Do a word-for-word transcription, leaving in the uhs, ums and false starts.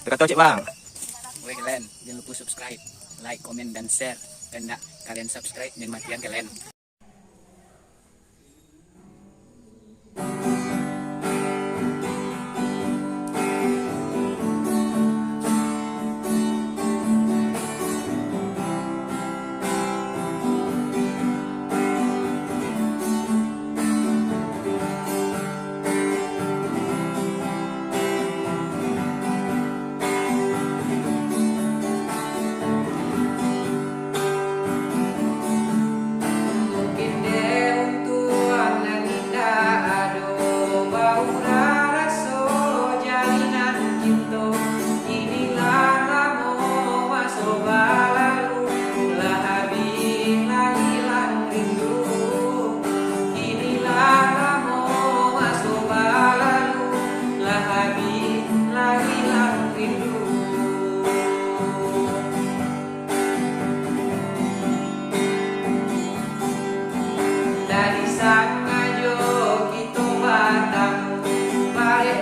Karajo cek, Bang. Weh, kalian, jangan lupa subscribe, like, komen, dan share. Kandak kalian subscribe, den matian kalian. Mungkin dek untuang nan indak ado, baurang raso jalinan cinto. Kini lah lamo maso balalu, lah habih lah ilang rindu. Kini lah lamo maso balalu, lah habih lah ilang rindu. Tadi sangajo kito batamu, barek